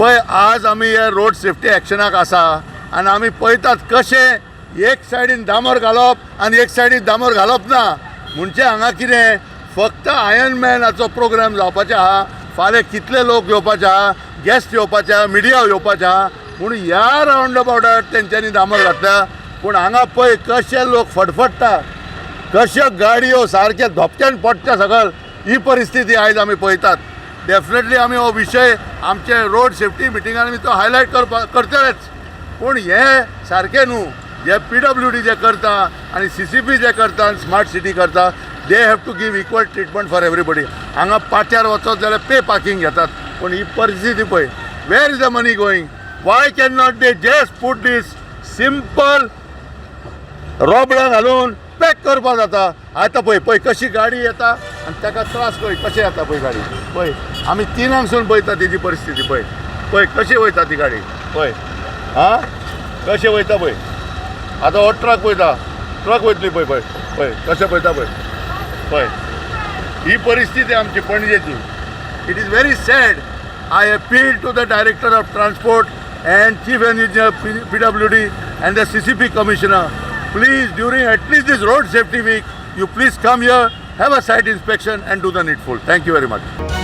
पळय, आज आमी हे रोड सेफ्टी एक्शनाक आसा आनी आमी पळयतात कशें एक सायडीन डांबर घालप आनी एक सायडीन डांबर घालप ना. म्हणजे हांगा कितें फक्त आयर्न मॅनाचो प्रोग्राम जावपाचो आहा. फाल्यां कितले लोक येवपाचे आहा, गेस्ट येवपाचे आहा, मिडिया येवपाचे आहा, पूण ह्या रावंड अबाउटार तेंच्यांनी डांबर घातल्या. पूण हांगा पळय कशे लोक फडफडटा, कश्यो गाडयो सारक्या धपक्यान पडटा सकल. ही परिस्थिती आयज आमी पळयतात. डेफिनेटली आमी हो विशय आमचे रोड सेफ्टी मिटिंगान आमी तो हायलायट करपा करतलेच. पूण हें सारकें न्हू. जे पीडब्ल्यूडी जे करता आनी सीसीपी जे करता आनी स्मार्ट सिटी करता, they have to give equal treatment for everybody. हांगा पाट्यार वचत जाल्यार पे पार्किंग घेतात, पूण ही परिस्थिती पळय. Where is the money going? Why can not they just put this simple रोबडां घालून पॅक करपा जाता? आतां पळय, पळय कशी गाडी येता आनी ताका त्रास पळय कशें येता. पळय गाडी पळय, आमी तिनांकसून पळयता तेजी परिस्थिती. पळय, पळय कशी वयता ती गाडी. पळय, आं, कशें वयता पळय. आतां हो ट्रक वयता, ट्रक वयतली. पळय, पळय, पळय कशें पळयता, पळय, पळय. ही परिस्थिती आमची पणजेची. It is very sad. I appeal to the Director of Transport and Chief Engineer PWD and the CCP Commissioner. Please, during at least this road safety week, you please come here, have a site inspection and do the needful. Thank you very much.